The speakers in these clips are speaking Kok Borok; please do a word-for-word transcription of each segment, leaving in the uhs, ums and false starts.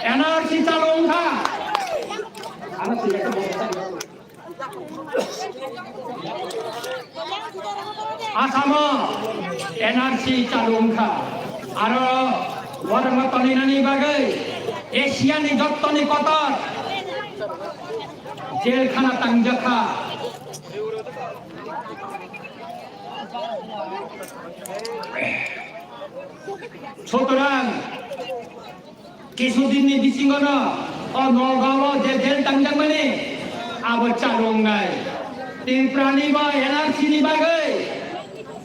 N R C chalu wngkha. Asamo N R C chalu wngkha. Aro borokno toninani bagwi Asiani jottoni kotor jelkhana tangjakha. Sutorang Kisu dinni bisingono o Nogao je jail tangjakmani abo chalu wngnai. Tripurani bo N R C ni bagwi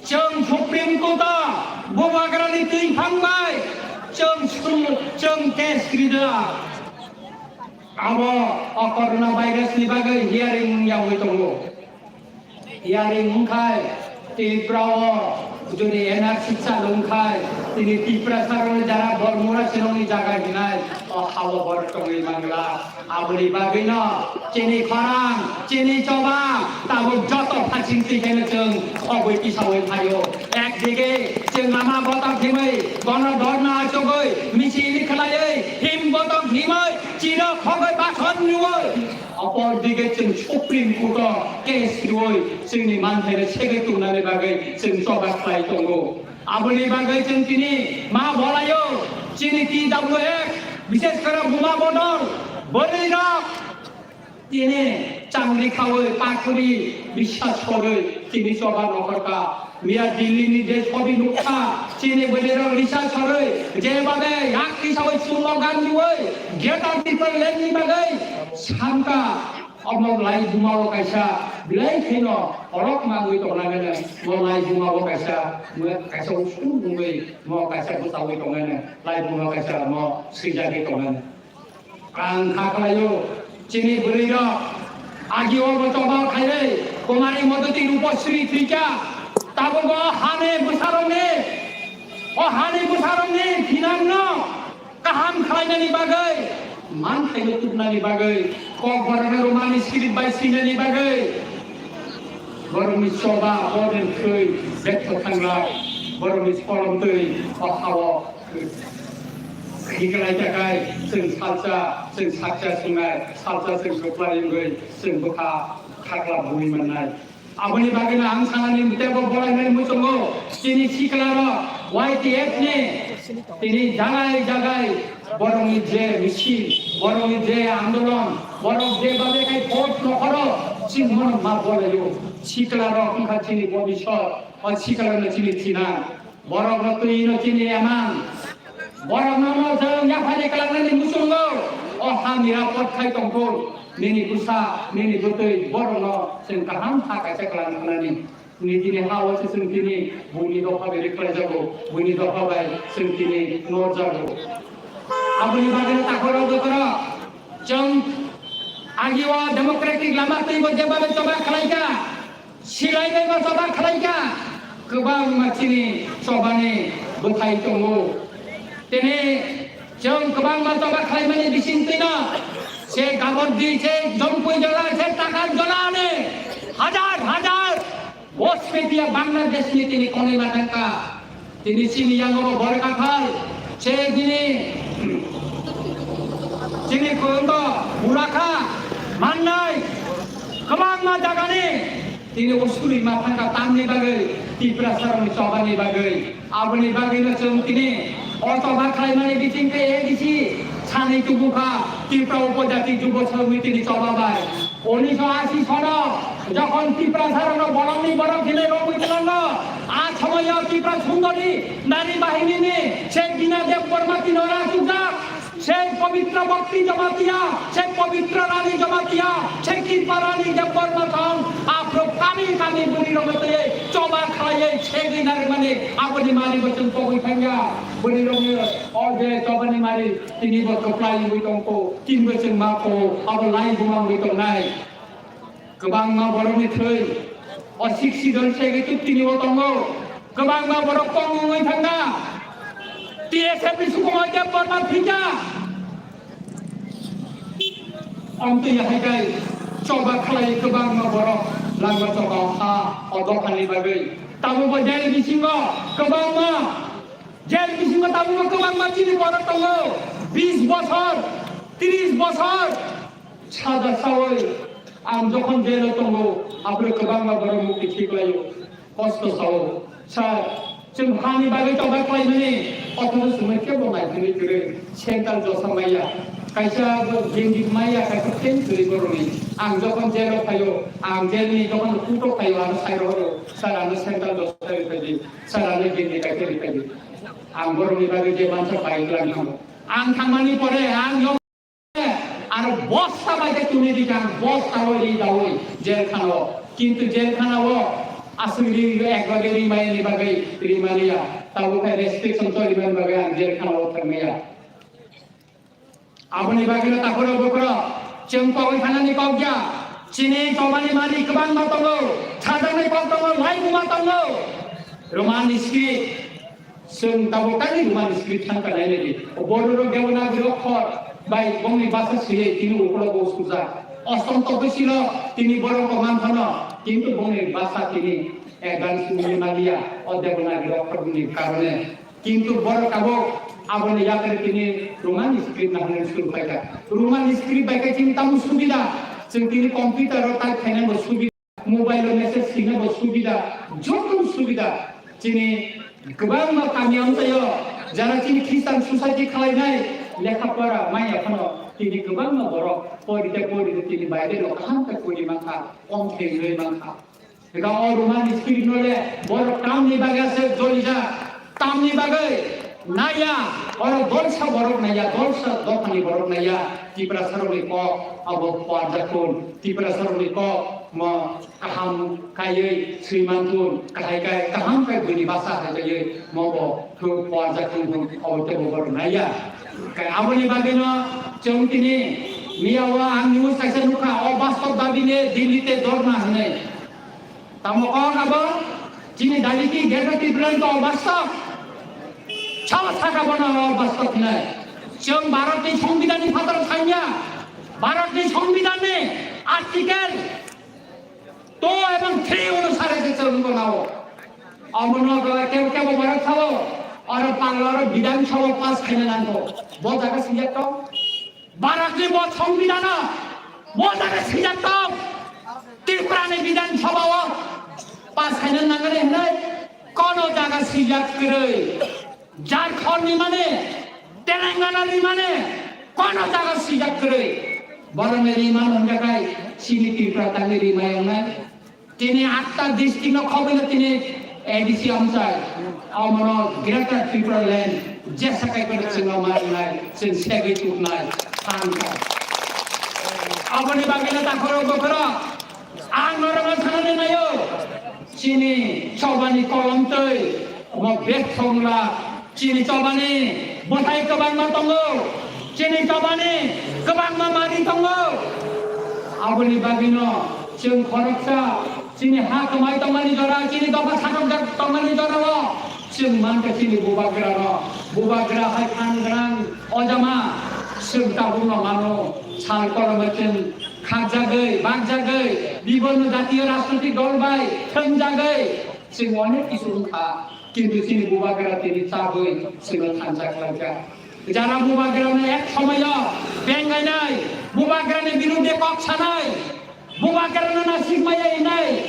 chwng Supreme Court o bubagrani twi phang bai chwng sum-, chwng case rijak. Abo o corona virus ni bagwi hearing wngya wngwi tongo. Hearing wngkhai Tripura o jodi N R C chalu wngkhai tini Tripura saroni jara Bormura sinongni jaga hinai o hao borok tongwi mangla. Aboni bagwino chini khorang, chini choba tabuk joto phasing twi khaino chwng khogwi tisawi phaio. Ekdige chwng lama botok himwi, gono dhorna achugwi, michili khlaiwi, him botok himwi, chino khogwi bason nui. Opor dige chwng Supreme Court o case rwui chwngni manthaino segwi tongnani bagwi chwng choba khlai tongo. Aboni bagwi chwng tini ma bolaio, chini T W F, bishesh kore buma bodol, bwrwirok tini changri khaui, pakhuri, biswas korwi tini choba nokhorkha. Miya Delhi ni je sobi nukha, chini bwrwirok risa sorwi, je babe yak kisaui slogan diui, Greater Tipraland ni bagwi sankha, omo lai bumao kaisa, belai kheno orok mangwi tongnai mene, mo lai bumao kaisa, mo kaisa usung wngwi, mo kaisa bwchaui tongnai mene, lai bumao kaisa mo swijagwi tongnai mene. Ang kha khlaio, chini bwrwirok, agi o bo choba khairwi, Kumari Modoti Rupasri thwikha, tabuk o hani bwsarokni, o hani bwsarokni thinangno kaham khlainani bagwi, manthaino tubnani bagwi, kokborokno romani script bai swinani bagwi, borokni choba, borokni thwi, betha thangla, borokni solomtwi, o hao. Hiklai takai chwng salsa, chwng saksa sungnai, salsa chwng kwplai wngwi chwng bwkha khakla bui mannai. Aboni bagwino ang sanani teibo bolainani muchungo chini siklarok Y T F ni tini jagai jagai borokni je misil, borokni je andolon, borok je babe khai vote nokhoro chwng bono ma bolaio. Siklarok wngkha chini bobisot, o siklarokno chini thinang. Borokno twi no chini emang. Borokno no chwng yaphari kwlangnani muchungo o ha nirapod khai tongthun. Nini bwsa, nini bwtwi borokno chwng kaham ha kaisa kwlang khnani. Nini tini ha o se chwng tini buini dopha bai rikhlai jago, buini dopha bai chwng tini norjago. Aboni bagwi takhorok dokhorok chwng agi o democratic lama twibo jeba bai choba khlaikha. Silai bai ma choba khlaikha, kwbangma chini chobani bwthai tongo. Tini chwng kwbangma choba khlaimani bisingtwino se Gabordi, se Jompui jola, se Takar jola ni hajar hajar Bospetia Bangladesh ni tini konwi ma thangkha. Tini chini yango bo bor kathal, se tini chini koyongo bulakha mannai kwbangma jagani tini usuri ma thangkha tamni bagwi, Tiprasarokni chobani bagwi. Aboni bagwino chwng tini o choba khlaimani bisingtwi A D C sanwi tubukha Tripura Upojati Jubo Samiti ni choba bai. Unisho ashi sono jokhon Tiprasarokno borokni borok hinwi romwi twlango, a somoyo Tipra Sundori nari bahinini Sheikh Dina Debbarma tino rachukjak, Sheikh Pabitra Bhakti Jamatia, Sheikh Pabitra Rani Jamatia, Sheikh Kirpa Rani Debbarma thang, aphro kami kami bwrwirokno twiwi choba khlaiwi segwi narwkmani aboni mari bo chwng pogwi thangya. Bwrwirokni o je chobani mari tini bo kwplai wngwi tongkho, tini bo chwng ma kho, abo lai buma wngwi tongnai. Kwbangma borokni thwi o sixty jon segwi tini bo tongo. Kwbangma borok kong wngwi thangna. T S F ni sukumo Debbarma thwikha. Amtwi hai kai choba khlai kwbangma borok langma choba ha o dophani bagwi. Tabukbo jail bisingo kwbangma Jail bisingo tabukbo kwbangma chini borok tongo, bis bosor, tris bosor saja saui ang jokhon jailo tongo, aphuru kwbangma borok mukti khiklaio, kosto sao. Sir, chwng hani bagwi tongma khlaimani, othono chwngno kebo naiphilwi kwrwi, central josa maya. Kaisa gengi maya, kaisa pant kwrwi borokni. Ang jokhon jailo phaio, ang jailni jokhon kutok phaio, ano sai rohoro, sir, ano central josa rwi phaidi. Sir, ano gini kaisa ripadi. Ang borokni bagwi je mansa pai lang thango. Ang thangmani pore ang yo aro bosta bai khe tuni di kang bosta oi ri dawi jail khano. Kintu jail khana o aswk ri ri ek bagwi ri mai ni bagwi ri mani ya. Tabo khai restriction choli mani bagwi ang jail khana o thang ya. Aboni bagwino takhoro bukhoro chwng kogwi thanani kok ya. Chini chobani mani kwbangma tongo, sajaknai kok tongo, laibuma tongo. Roman script, chwng tabuk tani Roman script thangkha nainani. Borok rok Devanagari okhor bai bongni basa swiwi tini ukologo sujak. Ostom tokoi silo tini borok rok manthano, kintu bongni basa tini advance wngwi maliya o Devanagari okhorni karone. Kintu borok tabuk aboni yakarwi tini Roman script nahornani suru khlaikha. Roman script bai khe chini tamo subida, chwng tini computer o type khainani bo subida, mobile o message swinani bo subida, joto subida. Chini kwbangma kami amchaio jara chini Christian society khlainai lekha pora manya phano tini kwbangma borok porite porite tini Bible no kaham khe pori mankha, kom khe wngwi mankha. Ega o Roman script no le borok tamni bagwi aswk jolijak, tamni bagwi naiya, oro dolsa borok naiya, dolsa dophani borok naiya, Tiprasa rokni kok abo puarjak thun, Tiprasa rokni kok mo kaham kaiwi swiman thun, kahai kai kaham kai buini basa hai kaiwi mo bo thung puarjak thun thung abo tebo borok naiya. Kai aboni bagwino chwng tini miya o ang news kaisa nukha, o bastop dabi le Delhi te dhorna hinwi. Tamo kok abo chini dabi ki Greater Tipraland to obastok. Chao saka bono obastok hinai. Chwng Bharat ni Songbidan ni phataro thangya. Bharat ni Songbidan ni article two ebong three onusare se chwng bono. Omono kebo kebo Bharat sao. Oro Bangla oro Bidhan Sabha pass khaina nangkho. Bo jaga siyat tong. Bharatni bo Songbidan o bo jaga swijak tong, Tripurani Bidhan Sabha o pass khaina nangani hinwi kono jaga swijak kwrwi. Jharkhand ni mane, Telangana ni mane kono jaga swijak kwrwi. Borokni rima hwnjakhai chini Tripura tangwi rima wngnai. Tini atta district no khobwi no tini A D C amchai, omono Greater Tipraland jesa kai kono chwngno ma wngnai, chwng segwi tuknai, thansa. Aboni bagwi no takhoro bokhoro ang norokno sanani naio, chini chobani kolom twi omo bek thongla. Chini chobani bwthai kwbangma tongo, chini chobani kwbangma mari tongo. Aboni bagwino chwng khoroksa chini ha kwmai tongmani jora, chini dopha satok jak tongmani jorao chwng mankha chini bubagrano. Bubagra hai phan gwnang ojama chwng tabukno mano. Sal kolomwi chwng khakjagwi, bakjagwi, bibonno jatiyo rajnoitik dol bai thwngjagwi chwng onek kisu wngkha. Kintu chini bubagra tini chabwi chwngno thansa khlaijak. Jara bubagrano ek somoyo bengainai, bubagrani birudhe kok sanai, bubagrano nasik maya inai,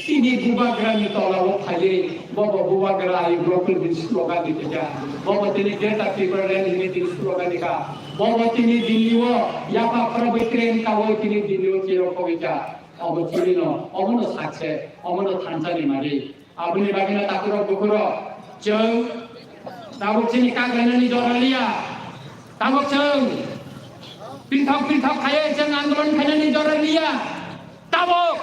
tini bubagrani tolao phaiwi bobo bubagra ayuk rokni slogan dikha. Bobo tini Greater Tipraland hwnwi tini slogan dikha. Bobo tini Delhi o yapha phorobwi train kawi tini Delhi o chirok kogwi kha. Obo chini no, obo no sakse, obo no thansa ni mari. Aboni bagwino takhurok bukhurok chwng tabuk chini kaglainani jora liya. Tabuk chwng pinthok pinthok khaiwi chwng andolon khainani jora liya. Tabuk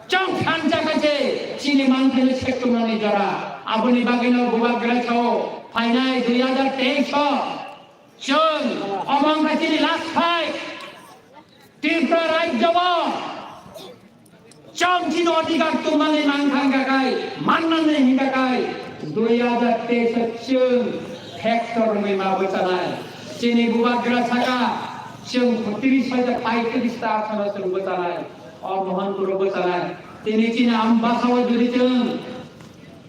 chwng thansa khaise chini manthani sektumnani jora. Aboni bagwino bubagra sao phainai dui hajar teis o chwng omo wngkha chini last fight. Tripura rajyo o chwng chini odhikar tongmani nangkha hingkha khai, mannani hingkha khai, dui hajar teis o chwng factor wngwi ma bwchanai. Chini bubagra saka, chwng tris hajar paitris ta asano chwng bwchanai, o Mohanpur o bwchanai. Tini chini Ambasa o jodi chwng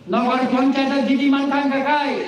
Nagar Panchayat o jidi mankha hingkha khai,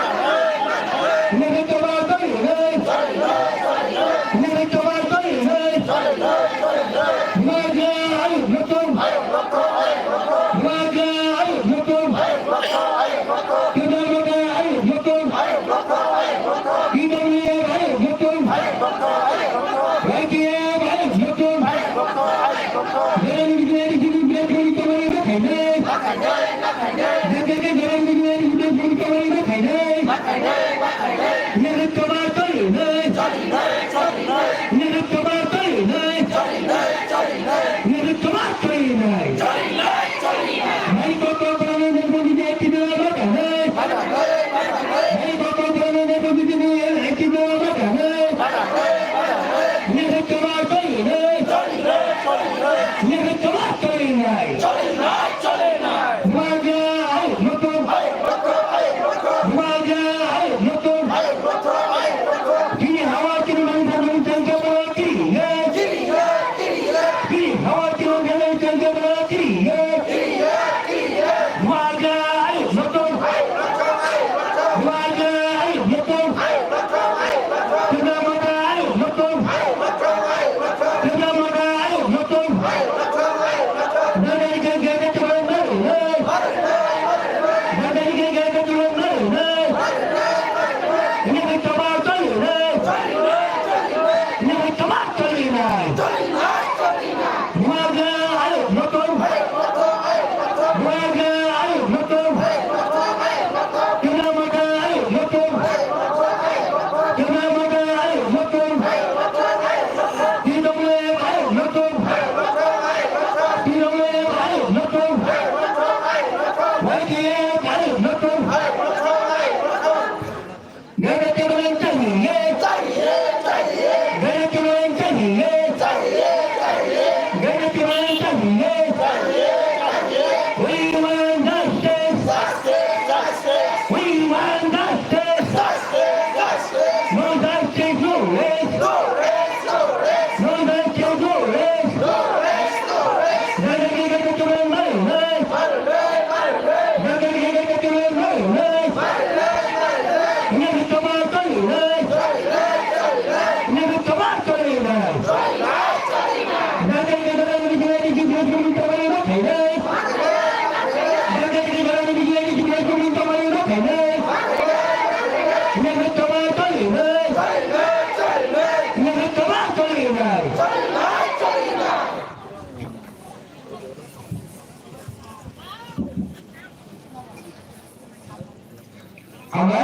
Nini toba doi hei. Nini toba doi hei. Maga ayuk nutung. Maga ayuk nutung. Kedamata ayuk nutung. Kedamata ayuk nutung. J K K Garam Bidhu Executive Committee no khainai. Nihit kobar choli nai. Nihit kobar choli nai. Nihit kobar choli nai. Bhai koto borok ni nirmoni je tini ma khainai. Bhai koto borok ni nirmoni je tini ma khainai. Nihit kobar choli nai. Nihit kobar choli nai. Bubagra ayuk nokthung. Bubagra ayuk nokthung. Chini hawa chini manwi tangwi tangwi tangwi tangwi. Chini hawa chini manwi tangwi tangwi tangwi. Bubagra ayuk nokthung. Bubagra ayuk nokthung. Bubagra ayuk nokthung. Bubagra ayuk nokthung. T W F ayuk nokthung. T W F ayuk nokthung. Y T F ayuk nokthung. Gana Timbaland chahiye. Gana Timbaland chahiye. Gana Timbaland chahiye. We want justice. We want justice. No justice, no rest. No justice, no rest. Gana Timbaland chahiye. Amo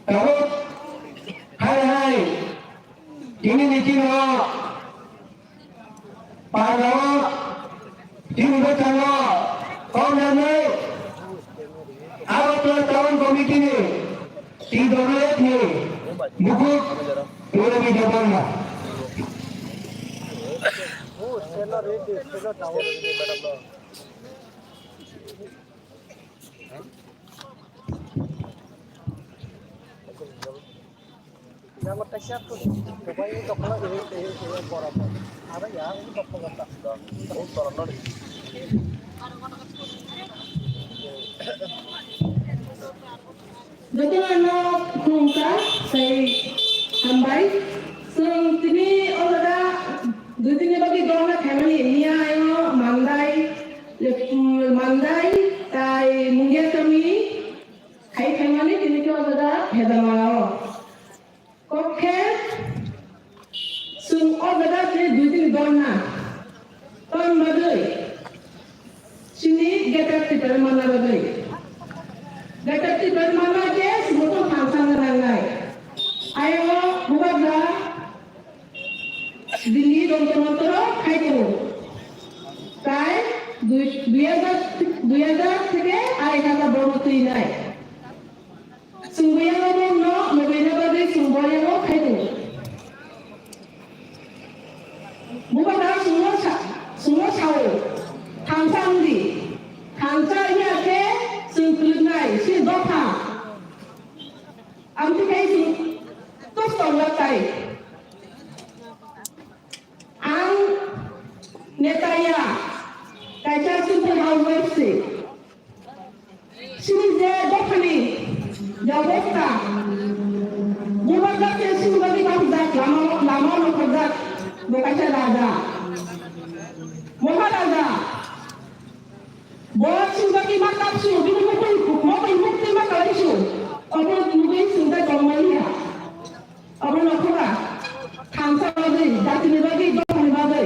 tabuk hai hai tini ni tini o parao tini bwskango kok nangnai Agartala Town Committee ni T W F ni Mukut Purabi Debbarma. Jotono khulumkha tei hambai. Chwng tini o jaga dui dini bagwi dona khaimani miya ayo Mandai, Mandai tai Mungia kami khai khaimani tini khe o jaga Hedamao. Kok khe chwng o jaga tei dui dini dona ton bagwi chini Greater Tipraland manna bagwi. Greater Tipraland manna khe chwngno tong thangsa nangnai. Ayo bubagra Delhi Jantar Mantar o khai tongo. Tai dui, dui hajar, dui hajar theke arai hajar borok twi nai. Chwng bo yango borokno nugwina bagwi chwng bo yango khai tongo. Bubagra chwngno sa-, chwngno sao, thansa wng di. Thansa wngya khe chwng kwlwknai, chini dopha. Amtwi khai chwng kosto wngya tai. Ang neta ya, kaisa simple housewife se. Chini je dophani je obostha, bubagra se chini bagwi kaham jak lama, lama nokhorjak, bo kaisa raja. Maharaja, bo chini bagwi ma kapsu, bini mukui, mukui mukti ma kalaisu, obo nugui chwng tei tongmani ya. Obo nokhoba thansa bagwi, jatini bagwi, dophani bagwi.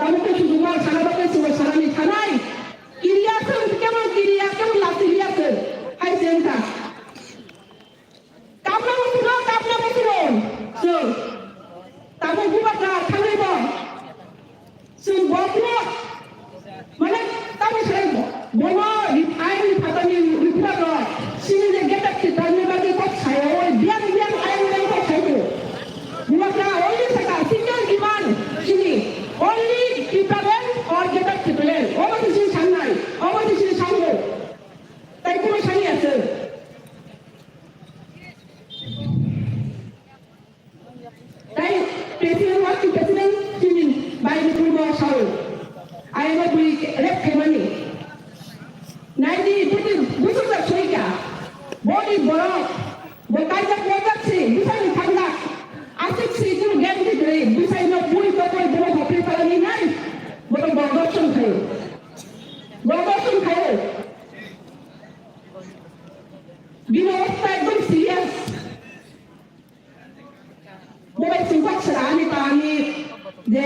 Tamo khe sudu mal sana bagwi sudu sanani thanai. Kiriya se wngkhe kemo kiriya, kemo lasi liya se. Hai se wngkha. Kapna musulo, kapna musulo. So, tamo bubagra thangwi bo. Chwng bokhno, mane, tamo se bono ri-, aini phatani rikra rok, chini je getak titanni bagwi kok sayo, oi biyang biyang aini bagwi kok sayo. Bubagra only saka, single demand, chini, only Tipraland or getak Tipraland. Obo se chini sangnai, obo se chini sango. Tai kono sani ase. Tai president, working president chini bai ni purbo sao. Ai no bui rep khaimani. Naidi buti busuk jak soika. Boni borok. Bo kaijak wajak si, busai ni thangjak. Asik si kunu gen di dre, busai no bui kokoi bono hopri palani nai. Bono borok song khayo. Borok song khayo. Bini obostha ekdom serious. Bo bai chwng kok sera ani pa ani je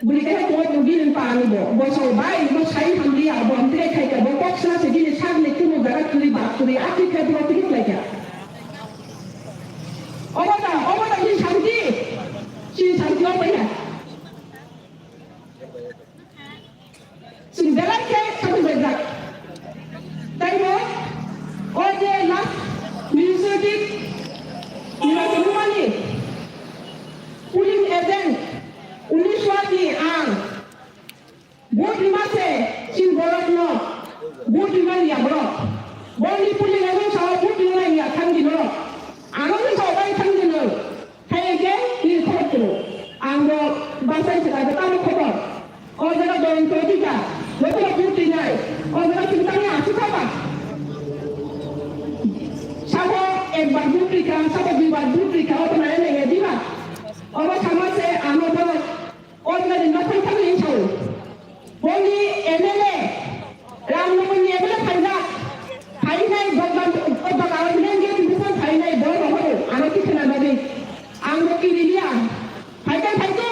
bwrwi khe kok nugwi nang pa ani bo. Bo so bai bo sai hamliya bo amtwrwi khai khe bo kok sera se bini sak ni kuno jaga kwrwi ba kwrwi a twi khe bo twi khlai kha. Obo da, obo da bini santi. Chini santi obo ya. Chwng belai khe khatung baijak. Taibo o je last legislative nirbachon wngmani polling agent uniswa ni ang vote rima se chini borokno vote rima ya borok. Boni polling agent sao vote rima ya thangdi borok. Ano ni sao bai thangdi no. Hai hwnkhe nini khorok kwrwi. Ang bo bachai se kaibo tamo khobor. O jaga Jayanta Adhikar, jotono vote rinai. O jaga chwng tangwi aswk kha ba? Sabo ekbar vote rikha, sabo duibar vote rikha, obo nai nai ya diba? Obo sama se ano bo o jaga ni nokhai thangwi sao. Boni M L A, Ramnagarni M L A phaijak, phainai Bhagwan, Bhagwan Gate ni bwskango phainai borok rok horo, ano kisa na bagwi. Ang bo kiri liya. Phaikhe phaikhe,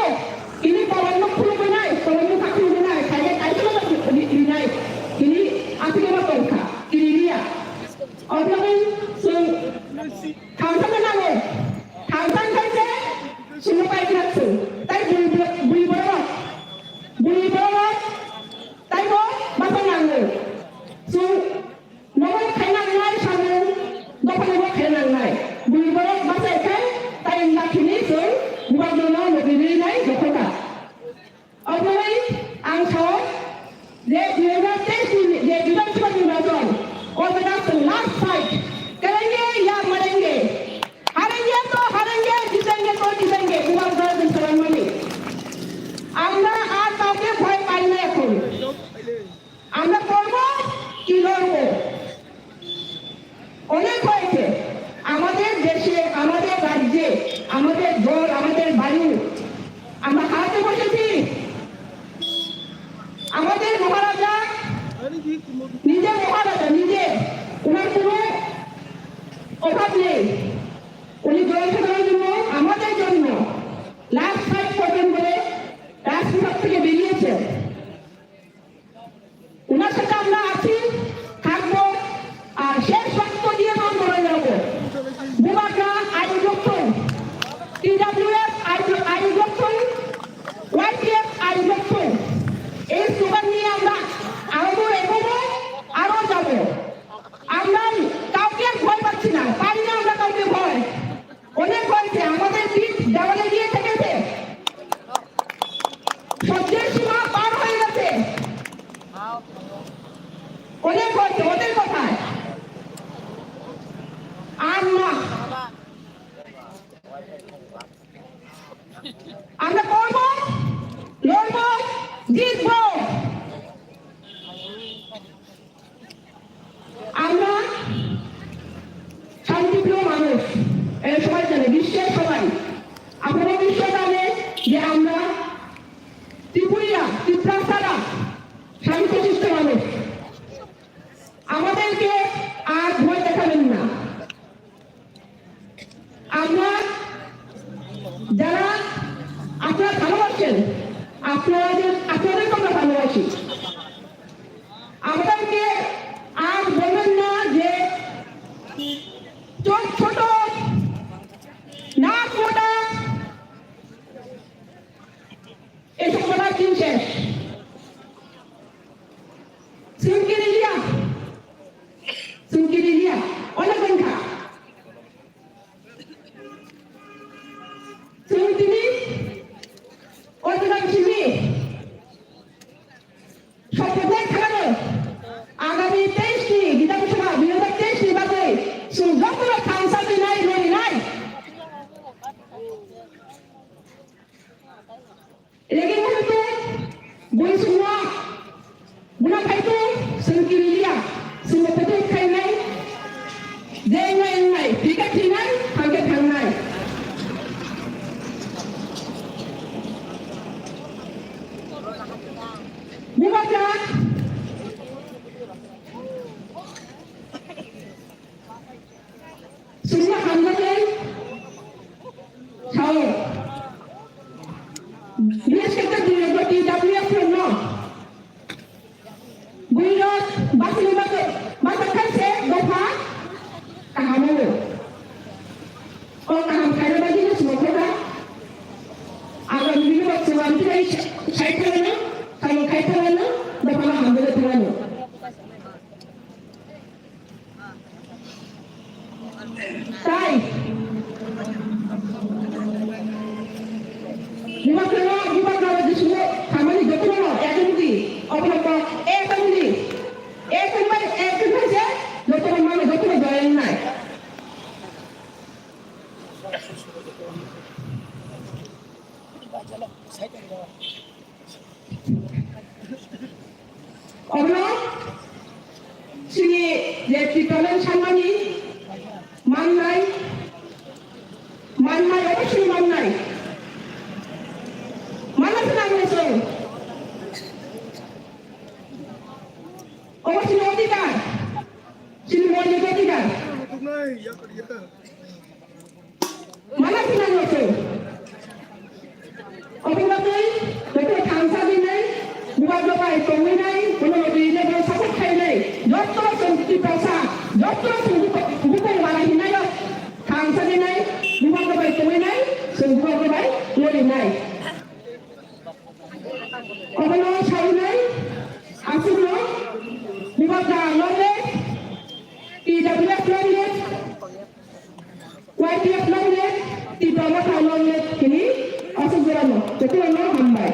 ini kolomno khulumwi nai, kolomno kha khulumwi nai, phaikhe kaisa no ri-, ri-, rinai. Ini aswk ma tongkha, kiri liya. Obwlagwi chwng thansa nango. Thansa khaise, chwngno paikha chwng. Tai bui, bui, bui borok, bui borok. Taibo basa nango. Chwng nogo khaina nangnai samung, dophano bo khaina nangnai. Bui borok bachai khai tai lakhini chwng bubagrano logi rinai dophano. Obwlai ang sao je dui hajar teis ni je Bidhan Sabha nirbachon, o jaga chwng last fight, karenge ya marenge. Harenge to harenge, jitenge to jitenge, bubagrano chwng swrwngmani. আমরা আর কাউকে ভয় পাই না এখন। আমরা করব কি লড়ব। অনেক হয়েছে। আমাদের দেশে, আমাদের রাজ্যে, আমাদের জল, আমাদের বায়ু আমরা হারাতে বসেছি। আমাদের মহারাজা নিজে মহারাজা, নিজে, ওনার কোনো অভাব নেই। উনি জনসাধারণের জন্য, আমাদের জন্য লাস্ট ফাইট করবেন বলে রাজপ্রাসাদ থেকে বেরিয়েছেন। ওনার সাথে আমরা আছি, থাকবো, আর শেষ রক্ত দিয়ে আমরা লড়াই লড়বো। Bubagra, I will look to, T W F, I will, I will look to, Y T F, I will look to। এই স্লোগান নিয়ে আমরা আরো এগোবো, আরো যাবো। আমরা কাউকে আর ভয় পাচ্ছি না, পাই না আমরা কাউকে ভয়। অনেক হয়েছে, আমাদের পিঠ দেওয়ালে গিয়ে ঠেকেছে, সহ্যের সীমা পার হয়ে গেছে। অনেক হয়েছে, ওদের কথায় আর না। আমরা করবো, লড়বো, জিতবো। আমরা শান্তিপ্রিয় মানুষ, এটা সবাই জানে, বিশ্বের সবাই। আপনারা বিশ্ব জানে যে আমরা ত্রিপুরিয়া, ত্রিপুরা ছাড়া শান্তিশিষ্ট মানুষ। আমাদেরকে আর ভয় দেখাবেন না। আমরা যারা আপনারা ভালোবাসেন, আপনাদের, আপনাদেরকে আমরা ভালোবাসি। আমাদেরকে আর বলবেন না যে চোখ ছোট, নাক মোটা, এসব বলার দিন শেষ। Sungkirilia, sungkirilia, অনেক সংখ্যা। Sungkiri, অধিকাংশ মেয়ে। Sopotwai thangano, agami teis ni Bidhan Sabha dui hazar teis ni bagwi chwng jotono thansa rinai, rorinai. Rege muhutu, bui sungno, buna phaitu, chwng kirilia, chwngno kutung khainai, je wngnai wngnai, thika thinai, thangke thangnai. Bubagra, sungno hamjaknai, sao. Bias kata dui rok T W F rok no. Buirok basini bagwi, basa khaise dopha kaham o. O kaham khaina bagwi no chwng khe ba. Agam bini bo chwng am tei sai thangano, samung khai thangano, dopha no hamjagwi thangano. Tai Bubagra, bubagra, jisumo khamani jotono ekmudi, obono kok ekmudi, ekmai ekmai je jotono mano jotono doyang nai. Obono chini je Tipraland sanmani mannai, mannai, obo chini mannai. Manna se nangno chwng. Obo chini odhikar, chini moilik odhikar. Mana sinang lose. Obo bagwi joto thansa dinai, bubagra bai tongwi nai, bono logi le bo support khainai. Joto chwng Tiprasa, joto chwng buko, buko wala hinai o thansa dinai, bubagra bai tongwi nai, chwng bubagra bai lori nai. Obono sawi nai, aswkno bubagra long live, T W F long live. Y T F long live, Tipra Motha long live hwnwi aswk jorano jotono hambai.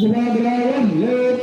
Bubagra long live.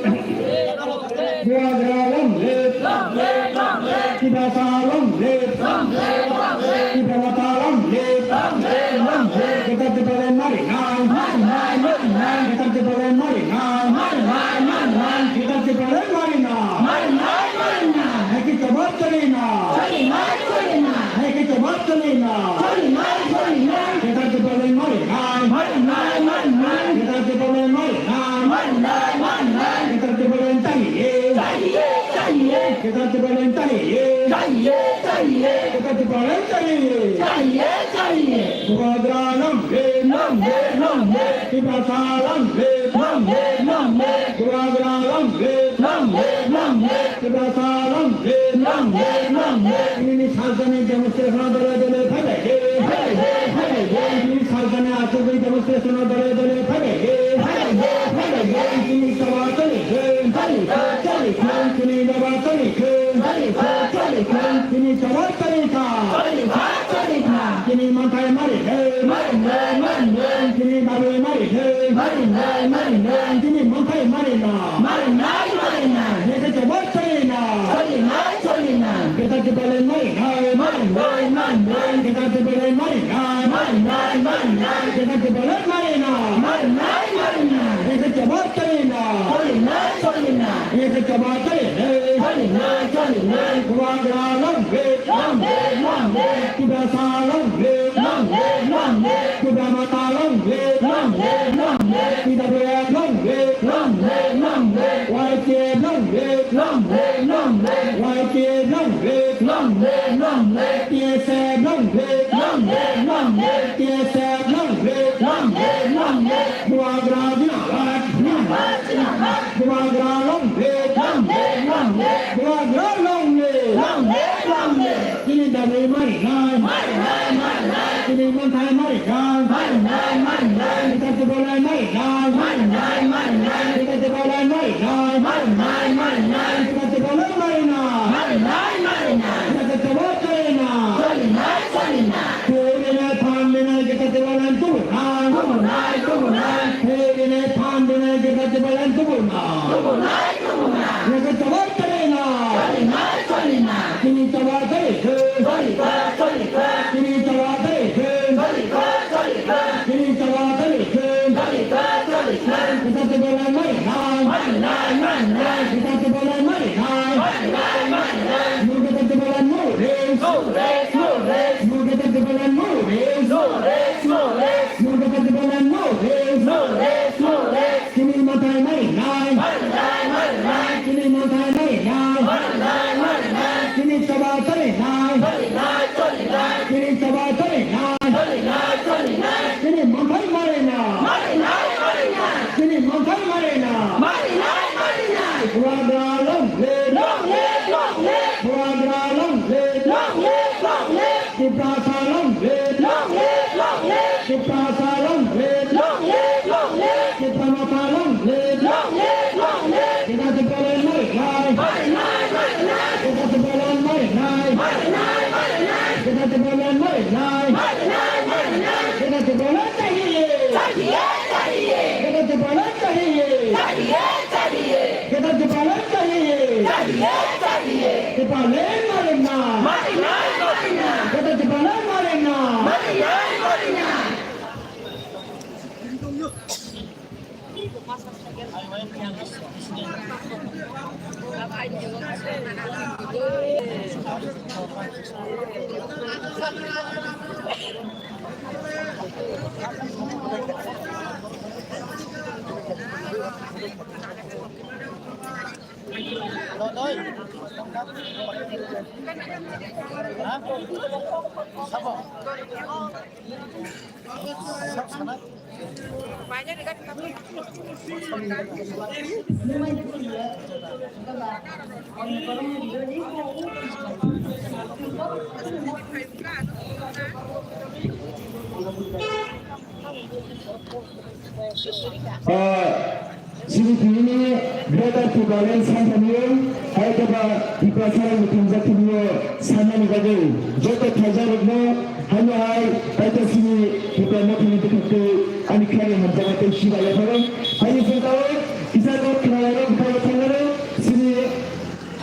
Bubagra long live. Long live, long live. Tiprasa long live. Long live, long live. Tipra Motha long live. Long live, long live. Kwtal Tipraland mari nai. Mari nai, mari nai. Kwtal Tipraland mari nai. Mari nai, mari nai. Kwtal Tipraland mari nai. Mari nai, mari nai. Hai khe choba choli nai. Choli nai, choli nai. Hai khe choba choli nai. Choli nai, choli nai. Kwtal Tipraland mari nai. Mari nai, mari nai. Kwtal Tipraland mari nai. Mari nai, mari nai. Kwtal Tipraland chahiye. Chahiye, chahiye. Kwtal Tipraland chahiye. Chahiye, chahiye. Kwtal Tipraland chahiye. Chahiye, chahiye. Bubagra long live. Long live, long live. Tiprasa long live. Long live, long live. Bubagra long live. Long live, long live. Tiprasa long live. Long live, long live. Nini sajani demonstration dole dole phai lai de. Phai lai de, phai lai de. Nini sajani achugwi demonstration dole dole phai lai de. Phai lai de, phai lai de. Nini choba choli khe. Choli khe, choli khe. Nini choba choli khe. Choli khe, choli khe. Nini choba choli kha. Choli kha, choli kha. Chini manthai mari nai. Mari nai, mari nai. Chini babu mari nai. Mari nai, mari nai. Chini manthai mari nai. Mari nai, mari nai. Nini choba choli nai. Choli nai, choli nai. Kwtal Tipraland mari nai. Mari nai, mari nai. Kwtal Tipraland mari nai. Mari nai, mari nai. Kwtal Tipraland mari nai. Mari nai, mari nai. Nini choba choli nai. Choli nai, choli nai. Nini choba choli nai. Choli nai, choli nai. Bubagra long live. Long live, long live. Tiprasa long live. Long live, long live. Tipra Motha long live. Long live, long live. T W F long live. Long live, long live. Y T F long live. Long live, long live, Y T F long live, long live, long live, T S F long live, long live, long live, T S F long live, long live, long live. Bubagra zindabad, zindabad, zindabad. Bubagra long live, long live, long live. Bubagra long live, long live, long live. Chini dabi marinai, marinai, marinai. Chini manthai marinai, marinai, marinai. Kita tibalai marinai, marinai, marinai. Kita tibalai marinai, marinai, marinai. Kita tibalai marinai, marinai, marinai. Kita tibalai marinai. Solinai, solinai. Turinai, phanlinai, kita tibalai tubunai, tubunai, tubunai. Turinai, phanlinai, kita tibalai tubunai, tubunai. Nokha choba tari na. Choli na, choli na. Chini choba tari se. Choli ka, choli ka. Chini choba tari se. Choli ka, choli ka. Chini choba tari se. Choli ka, choli ka. Kita choba lai mai na. Mai na, mai na. Kita choba lai mai na. Mai na, mai na. Mo kita choba lai mo re. Mo re, mo re. Mo kita choba lai mo re. Mo re, mo re. Mo kita choba lai mo re. Mo re, mo re. Chini manthai marinai. Marinai, marinai. Chini manthai marinai. Marinai, marinai. Chini choba solinai. Solinai, solinai. Chini choba solinai. Solinai, solinai. Chini manthai marinai. Marinai, marinai. Chini manthai marinai. Marinai, marinai. Bubagra long live. Long live, long live. Bubagra long live. Long live, long live. Tiprasa long live. Long live, long live. Tiprasa long live. Long live, long live. Tipra Motha long live. Long live, long live. Kita Tipraland marinai. Marinai, marinai. Kita Tipraland marinai. Marinai, marinai. Kita Tipraland marinai. Marinai, marinai. Kita Tipraland chahiye. Chahiye, chahiye. Kita Tipraland chahiye. Chahiye, chahiye. Kita Tipraland chahiye. Chahiye, chahiye. Tipraland marinai. Marinai, marinai. Kita Tipraland marinai. Marinai, marinai. Ah, chini tini ni Greater Tipraland sangkhamio, hai khe ba Tiprasa rok ni thumjaktini o sanani bagwi joto thaijakrokno haino hai Kaitor chini Tipra Mothani bwkhak twi ani khlaiwi hamjakma tei sibai yapharo. Haini jotao kisa kok khwnalairok bwkhao thangnano chini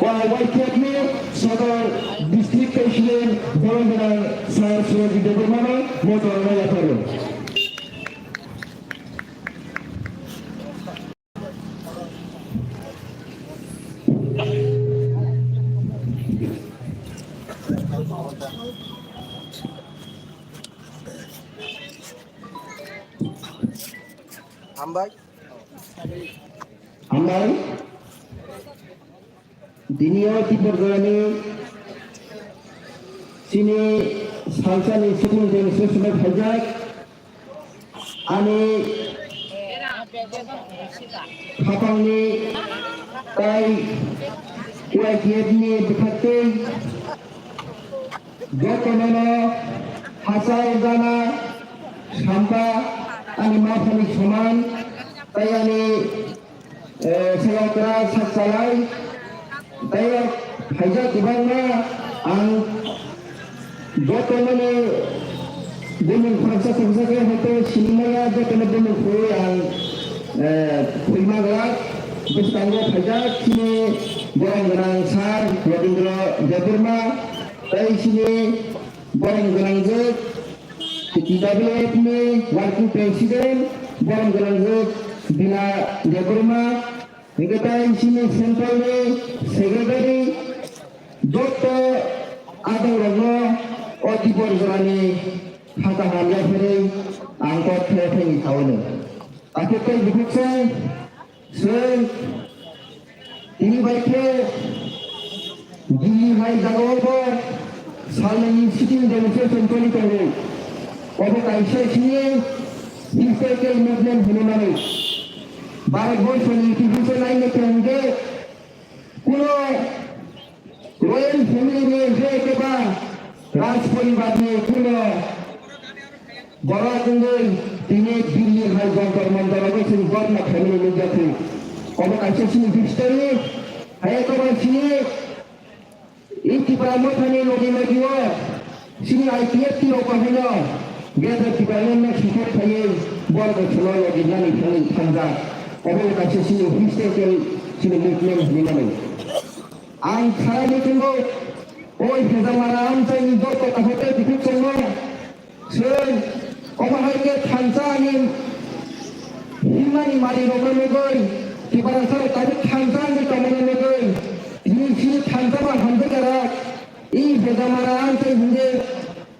Y T F ni Sodor District President borok gwnang Sir Surajit Debbarma no motorno yapharo. Hambai. Hambai. Dini o Tiprasa ni chini salsa ni sukung tei sosma phaijak ani khapang ni tai Y T F ni bwkhak tei jotono no hachal gana sampa ani maphani soman tai ani Eh, Sayakra Sakchalai, tei phaijak kwbangma ang jotono ni bumung khoroksa khoroksa khe hwnkhe sinimaya jotono bumung khurui ang, eh, khulma glak. Bwskango phaijak chini borom gwnang sir Rabindra Debbarma, tei chini borom gwnang jwk T W F ni working president, borom gwnang jwk Bila Debbarma, hingke tai chini central ni secretary, joto adong rokno o Tiprasa ni hata hamya phirwi ang kok khe thani thaono. Akhe tei bukhuk se Chwng Tini bai khe Delhi hai jagao bo salnwini sitting demonstration choli tongo. Obo kaisa sini historical movement hwnwi mano. Bharat borshoni itihasno naina khe hwnkhe kuno royal family ni je keba raj poribar ni kuno borok wngwi tini Delhi hai Jantar Mantar o chwng dhorna khaimani nukjakha. Obo kaisa chini history, hai eko bai chini i Tipra Mothani logi logi o chini I P F T rok haino Greater Tipraland no support khaiwi borok chwla logi nani thangwi thangjak. Obo kaisa chini historical chini movement hwnwi mano. Ang kharai muchungo, oi Hezamara amchaini joto kaham tei bukhuk chwngno, chwng omo hai khe thansa ani himani mari rokno nugwi, Tiprasa rok tabuk thansa wngwi tongmani nugwi, tini chini thansa ma hamjakya rok, i Hezamara amchai hwnwi,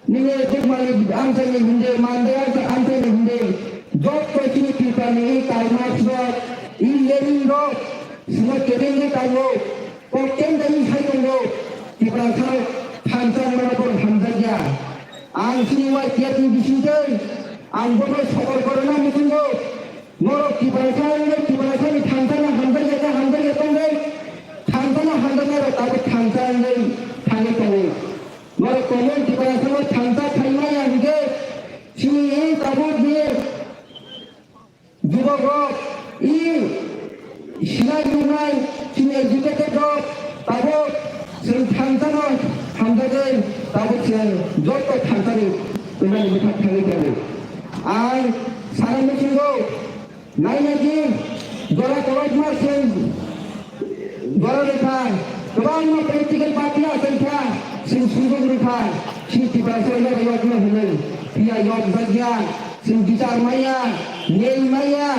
nini Dukmani amchaini hwnwi, Mandai amchaini hwnwi, joto chini Tiprani i Karl Marx rok, i Lenin rok, chwngno kebengwi tongo. Kok keng kani sai tongo, Tiprasa rok thansa rok hamjakya. Ang chini Y P F ni bisingtwi ang bono sokol korona muchungo. Norok Tiprasa rok Tiprasa ni thansa no hamjakya khe hamjakya tongwi, thansa no hamjaknai rok tabuk thansa wngwi thangwi tongo. Norok tongo Tiprasa no thansa khaimaya hwnkhe chini tabuk ni Jubok rok, i sinai nuknai, chini educated rok, tabuk chwng thansa no hamjagwi, tabuk chwng joto thansa ni tongnani bwkhak thangwi tongo. Ang sana muchungo, nainai di, jora kolokma chwng Borok rwkha, kwbangma political party achai kha, chwng sumjok rwkha, chini Tiprasa rok yokno hwnwi, phiya yokjakya, chwng bichar maya, nyei maya,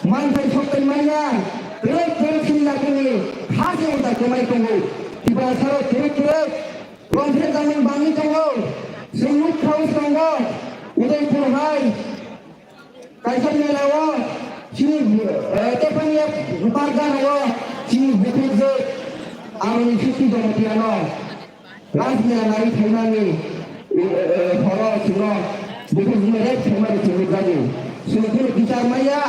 manthai soktai maya, kwrwk kwrwk chini yakungni ha se uda kwmai tongo. Tiprasa rok kwrwk kwrwk, Rongphre Jamung bangwi tongo, chwng nuk khaus tongo, Udaipur hai, Kaisa mela o chini, eh, Tepania Pargana o chini bukhuk je amoni fifty Jamatia no Raj mela nai thaimani, eh, eh, horo chwngno bukhuk je rep thaimani chwngno jani. Chwng kunu bichar maya,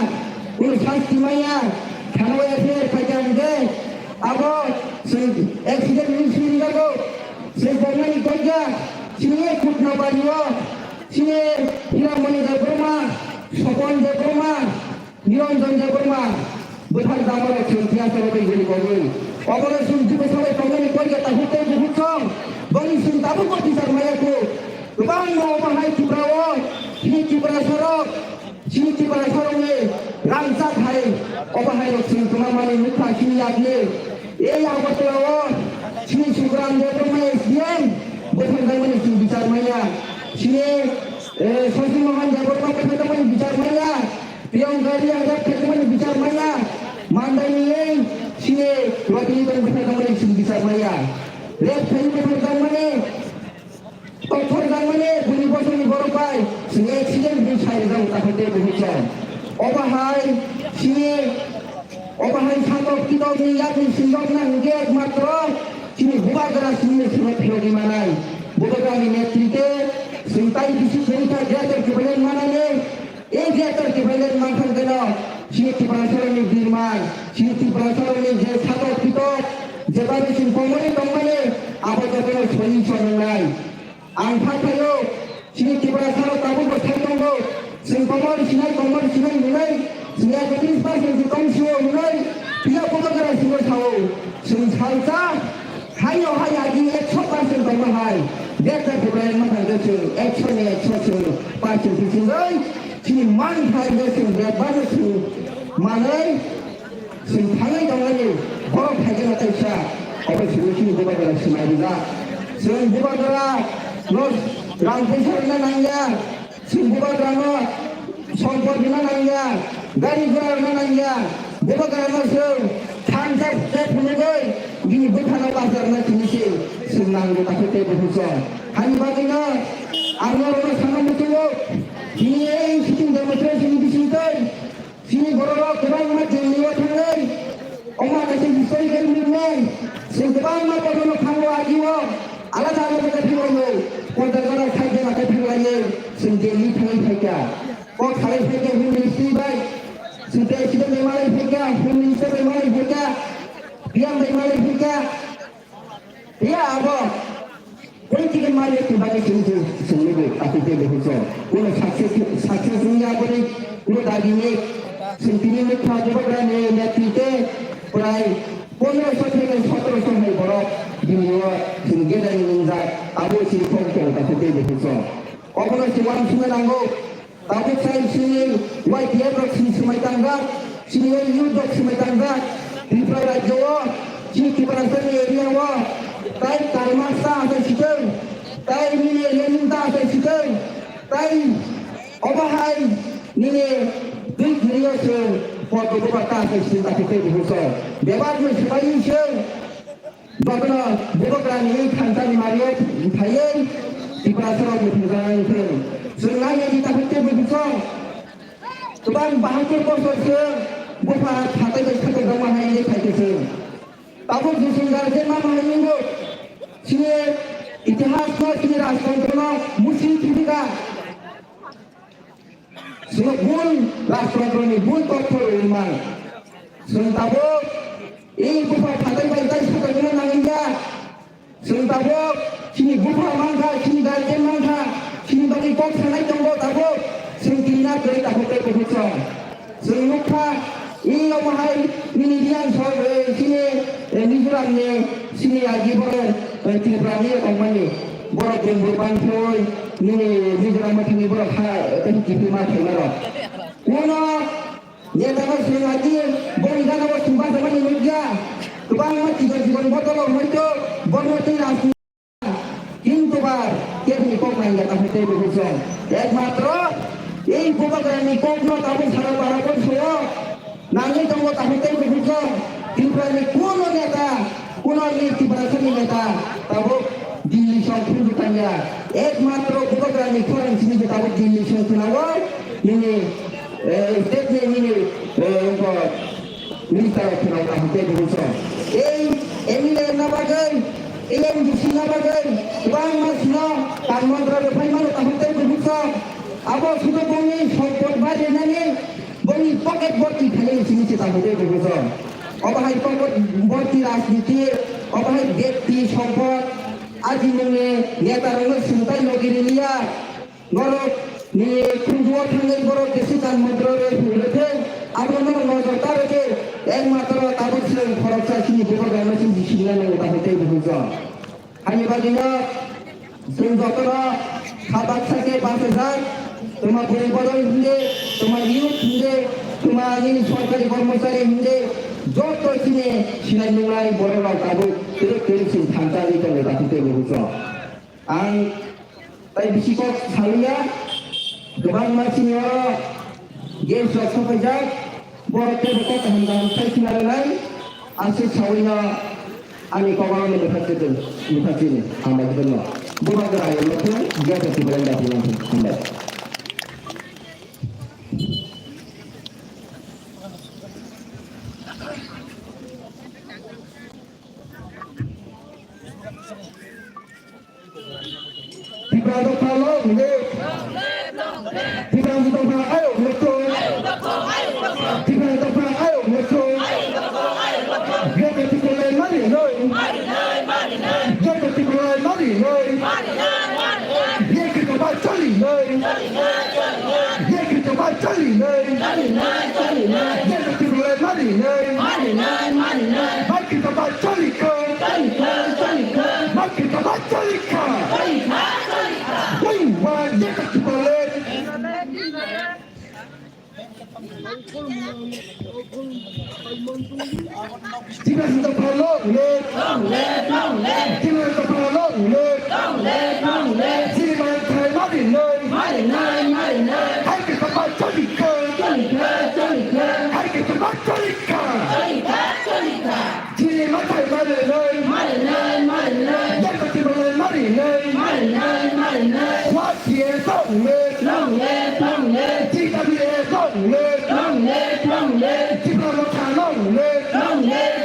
kunu sasti maya, thana o F I R phaikha hwnkhe abo chwng accident ni suri jago, chwng tongmani kok ya, chini Kutnabari o, chini Hiramani Debbarma, Sopon Debbarma, Niranjan Debbarma, bwthar dama rok chwng phiya chalo tei guri gogwi. Obono chwng jibwsalo tongnani koi khe takhuk tei bukhuk song, boni chwng tabukbo bichar maya kho. Kwbangma omo hai Tripura o, chini Tiprasa rok, chini Tiprasa rokni rangchak hai, obo hai rok chwng kwmamani nukha chini yakni. Ei Agartala o chini Sukuram Debbarma S D M bwthar dangmani chwng bichar maya. Chini, eh, Shashi Mohan Debbarma bwthar dangmani bichar maya. Priyangka Riya rep khaimani bichar maya. Mandai ni ei chini Rotini tong bwthar dangmani chwng bichar maya. Rep khai bwthar dangmani Kothor jangmani bini bosongni borok bai chwng accident hwnwi sai rwjago takhuk tei bukhuk song. Obo hai chini, obo hai satok kitokni yakni sinjokna hwnkhe ekmatro chini bubagra chini swngo phiyogwi manai. Bubagrani netrite chwng tai bisi kwrwi kha Greater Tipraland manani. Ei je tor Tipraland manthang keno, chini Tiprasarokni birman, chini Tiprasarokni je satok pitok, jeba bising komorwi tongmani, abo jotono solution wngnai. Ang kha phaio, chini Tiprasarok tabukbo sai tongo, chwng komor sinai, komor sinai hwnwi, chwng ekotris percent se tong sio hwnwi, phiya bubagra singo sao, chwng salsa, Haino hai agi ekso percent tongma hai, Greater Tipraland manthang khe chwng ekso ni ekso chwng percent bisingwi chini manthai khe chwng bebak no chwng manwi chwng thangwi tongmani borok phaikhe no kaisa obo chwng chini bubagra swmai rijak. Chwng bubagra no rang puisa rwna nangya. Chwng bubagrano sompot rwna nangya, gari gura rwna nangya, bubagrano chwng thansa khe phunugwi bini bwkhano bacharna simi se chwng nango takhuk tei bukhuk song. Hani bagwino ang norokno sana muchungo, tini ei sitting demonstration ni bisingtwi Chini bororok kwbangma Delhi o thangwi Omo kaisa historical movement. Chwng kwbangma borokno thango agio. Alada alada khe thanglaio. Ponchash jora, sait jora khe thanglaio. Chwng Delhi thangwi phaikha. Kok salai phaikha Home Ministry bai. Chwng President bai malai phaikha, Home Minister bai malai phaikha, P M bai malai phaikha. Phiya abo political mari tubani chwng chwng chwngni bo takhuk tei bukhuk song. Kuno success, success wngya aboni kuno dagi ni chwng tini nukha Bubagrani netrite prai pondroso theke sotoroso hai borok bini o chwng gedani wngjak abo chini kok tong takhuk tei bukhuk song. Obono chwng uansukna nango. Tabuk sai chini Y T F rok chini swmai tangjak, chini O U rok swmai tangjak, Tripura rajyo o, chini Tiprasani area o, tai Karma sa asai sitwng, tai nini Lenin ta asai sitwng, tai obo hai nini twi khiriyo se Padma Bhubha ta asai sitwng ta khe tei buhu so. Bebak ni swmai se. Jotono Bubagrani thansa ni mari phaiwi Tiprasa rok ni thangsa wngthung. Chwng nai nai di takhuk tei bukhuk song. Kwbang bahatur bosor se bupha phatai bai khato dama hai ye khai khe chwng. Tabuk Jising Garden ma hai nungo. Chini itihas no, chini rajtantro no musi thibika. Chwng bul rajtantro ni bul totho rwui man. Chwng tabuk ei bupha phatai bai tai swkang no nangya. Chwng tabuk chini bupha mankha, chini guardian mankha, chini bagwi kok sanai tongo tabuk. Chwng tini na kwrwi tabuk tei bukhuk song. Chwng nukha, i omo hai nini Reang sor, eh, chini, eh, Mizoram ni, chini agi borok, eh, Tripura ni tongmani borok bumbu bangthoi, nini Mizoram o thangwi borok ha, eh, tei kiphilma khaima rok. Uno neta no chwng agi boni gana o chwng bachajak mani nukya. Kwbangma chikon chikon botol o hoito bono tei rajni Kintu ba, kebni kok nangya ta hwnkhe tei bukhuk song. Ekmatro, ei Bubagrani kokno tabuk sara bara kon soyo. Nangwi tongo ta hwnkhe tei bukhuk song. Tripurani kuno neta, kuno ni Tiprasani neta, tabuk Delhi song khunju tangya. Ekmatro Bubagrani khorang simi je tabuk Delhi song khunao. Nini, eh, state ni nini, eh, wngkha. Minister rok phano kaham tei bubuso. Ei M L A na bagwi, ei M D C na bagwi, kwbangma sino kan mantra rok phai mano kaham tei bubuso. Abo sudo bongni sompot barinani, bongni pocket borti khainani simi se kaham tei bubuso. Obo hai pocket borti rajniti, obo hai bekti sompot, aji nungni neta rokno sumtai logi riliya. Norok ni khunjuo thangwi borok Jesi kan mantro rw phungrwkhe, abo norok nojor ta rwkhe, ekmatro tabuk chwng khoroksa chini bubak rwna chini bisingna nango ta hwnkhe bubujo. Hani bagwino chwng jotono kha baksa khe bachajak, twma bwrwi bodol hwndi, twma youth hwndi, twma nini sorkari kormochari hwndi, joto chini sinai nungnai borok rok tabuk twrwk twrwk chwng thansa wngwi tongo ta hwnkhe bubujo. Ang Tai bisi kok salia, kwbangma sini oro guest rok sopaijak, borok teibo kok kaham kaham sai khna rwnai, aswk sawino ani kok oro nini phaisingtwi, nini phaisingni hambai kheno. Bubagra ayang no phung, guest rok tipreng da phung, hambai. Tipra dopha long live. Tipra dopha ayok mukto. Tipra dopha ayok mukto. Joto Tipralai mari noi. Joto Tipralai mari noi. Ye kito ba chali noi. Ye kito ba chali noi. Ye kito ba chali noi. Ba kito ba chali ko. Ba kito ba chali ko. Wai wa ye kito ba le. Tiprasa dopha long live. Long live, long live. Tiprasa dopha long live. Long live, long live. Chini manthai mari noi. Mari noi, mari noi. Hai khe tongma choli kha. Choli kha, choli kha. Hai khe tongma choli kha. Choli kha, choli kha. Chini manthai mari noi. Mari noi, mari noi. Dopha Tipralai mari noi. Mari noi, mari noi. What? T S long live. Long live, long live. T W A long live. Long live, long live. Tipra Motha long live. Long live,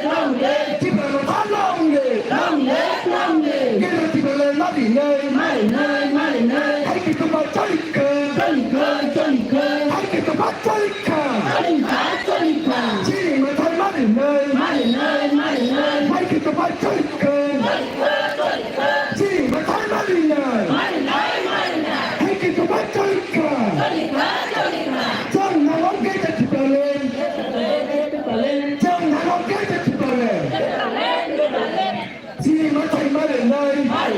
Hai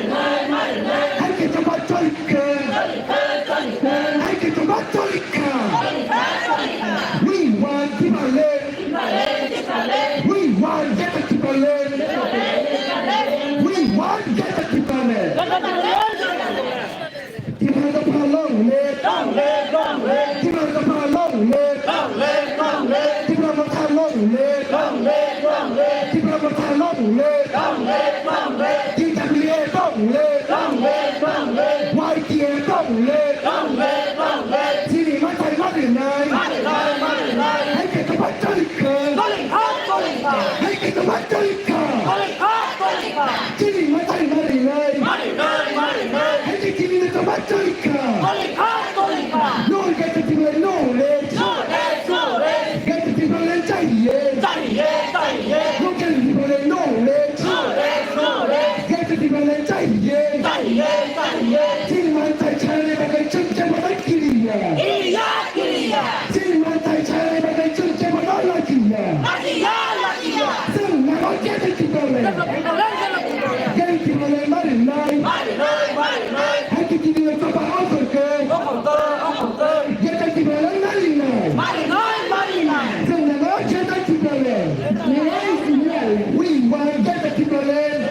khe chwngba cholikkha. Hai khe chwngba cholikkha. We want Tipraland. We want Greater Tipraland. We want Greater Tipraland. Tipra Motha long live! Long live, long live! Tipra Motha long live! Long live, long live! Tipra Motha long live! Long live, long live! Tipra Motha long live! Long live, long live! T W A long live! Long live, long live! Y T F long live! Long live, long live! Chini mathai marinai! Marinai, marinai! Hai khe chwngba cholikkha! Cholikkha, cholikkha! Hai khe chwngba cholikkha! Cholikkha, cholikkha! Chini mathai marinai. Marinai, marinai. Hai khe chini no chwngba cholikkha. Cholikkha, cholikkha. No Greater Tipraland, no rest. No rest, no rest. Greater Tipraland chahiye. Chahiye, chahiye. No Greater Tipraland, no rest. No rest, no rest. Greater Tipraland chahiye. Chahiye, chahiye. Chini mathai chanani bagwi chwng kebo no kiriya. Kiriya, kiriya. Chini mathai chanani bagwi chwng kebo no lachiya. Lachiya, lachiya. Chwng nango Greater Tipraland. Greater Tipraland, Greater Tipraland. Greater Tipraland marinai. Marinai, marinai. Hai khe chini no chwngba offer khe. Offer khe, offer khe. Greater Tipraland marinai. Marinai, marinai. Chwng nango Greater Tipraland. We want Greater Tipraland.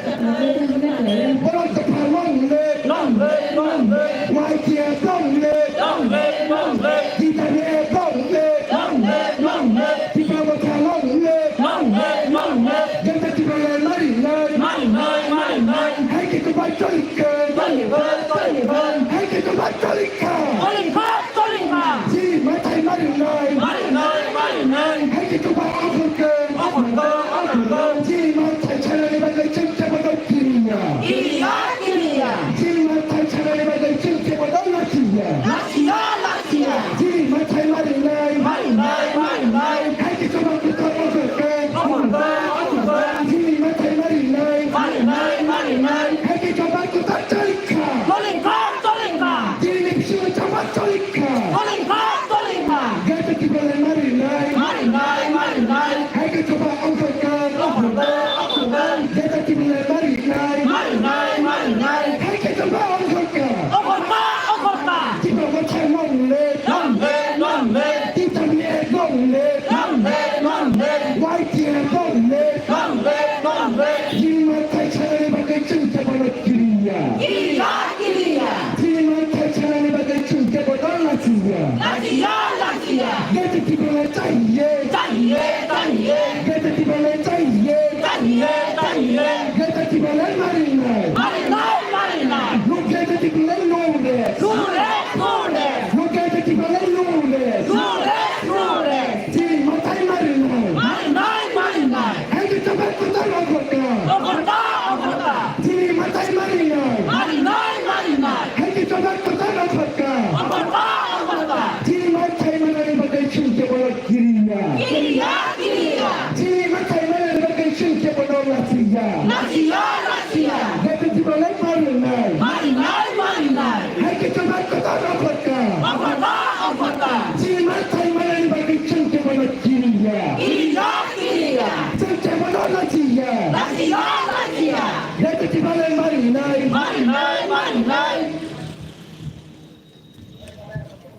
Borok dopha long live. Long live, long live. Y T F long live. Long live, long live. T W A long live. Long live, long live. Tipra Motha long live. Long live, long live. Greater Tipraland marinai. Marinai, marinai. Hai khe chwngba cholikkha. Cholikkha, cholikkha. Hai khe chwngba cholikkha. Cholikkha, cholikkha. Chini mathai marinai. Marinai, marinai. Hai khe chwngba offer khe. Offer khe, offer khe. Chini mathai chanani bagwi chwng kebo no kiriya. Kiriya, kiriya. Chini mathai chanani bagwi chwng kebo no lachiya. Lachiya, lachiya. Chini mathai marinai. Marinai, marinai. Hai khe chwngba kwtal offer khe. Offer khe, offer khe. Chini mathai marinai. Marinai, marinai. Hai khe chwngba kwtal cholikkha. Cholikkha, cholikkha. Chini bisingo chwngba cholikkha. Cholikkha, cholikkha. Greater Tipraland marinai. Marinai, marinai. Hai khe chwngba offer khe. Offer khe, offer khe. Greater Tipraland marinai. Marinai, marinai. Hai khe chwngba offer khe. Offer khe, offer khe. Tipra Motha long live. Long live, long live. T W A long live. Long live, long live. Y T F long live. Long live, long live. Chini mathai chanani bagwi chwng kebo no kiriya. Kiriya, kiriya. Chini mathai chanani bagwi chwng kebo no lachiya. Lachiya, lachiya. Greater Tipraland chahiye. Chahiye, chahiye. Greater Tipraland chahiye. Chahiye, chahiye. Greater Tipraland marinai. Marinai, marinai. No Greater Tipraland, no rest. No rest, no rest. No Greater Tipraland, no rest. No rest, no rest. Chini mathai marinai. Marinai, marinai. Hai khe chwngba kwtal offer khe. Offer khe, offer khe. Chini mathai marinai. Marinai, marinai. Hai khe chwngba kwtal offer khe. Offer khe, offer khe. Chini mathai manani bagwi chwng kebo no kiriya. Kiriya, kiriya. Chini mathai manani bagwi chwng kebo no lachiya. Lachiya, lachiya. Greater Tipraland marinai. Marinai, marinai. Hai khe chwngba kwtal offer khe. Offer khe, offer khe. Chini mathai manani bagwi chwng kebo no kiriya. Kiriya, kiriya. Chwng kebo no lachiya. Lachiya, lachiya. Greater Tipraland marinai. Marinai, marinai.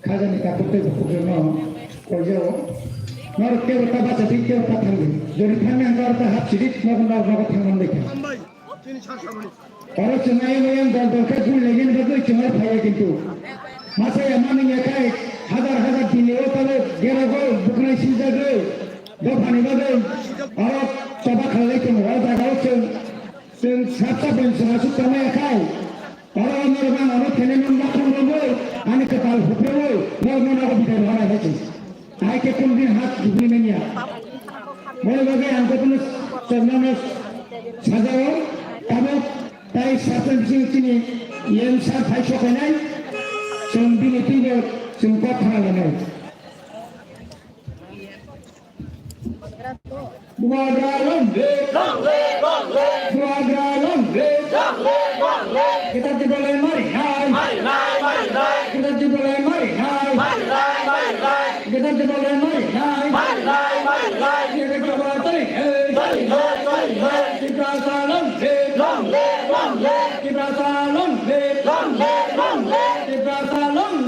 Khajani kaphuk tei bukhuk rokno koijao. Norok kebo ta bacha di, kebo ta thangdi. Jodi thangna hwnkhe aro ta hap sidi, nogo, nogo, nogo thangmani lekha. Oro chwng ayang ayang dol dol khe gul lainani bagwi chwng oro phaiya kintu. Masa ya mani ya khai hazar hazar Delhi o talo gera gol buknai sijagwi dophani bagwi oro choba khalai tongo. O jaga o chwng, chwng sap sap bai chwng aswk tongma ya khai. Oro norok ang oro khenai mani mokhong romwi ani kwtal huprewi norokno nogo bidai rohornai hai se. Ahai khe kunu din ha huprwi manya. Boni bagwi ang jotono chwngno sajao, tabuk tai sachwng bising chini E M sir phai sokainai, chwng bini twibo chwng kok khna lanai. Bubagra long live. Long live, long live. Bubagra long live. Long live, long live. Kita jibole mari nai. Mari nai, mari nai. Kita jibole mari nai. Mari nai, mari nai. Kita jibole mari nai. Mari nai, mari nai. Kita jibole tari hai. Tari hai, tari hai. Tiprasa long live. Long live, long live.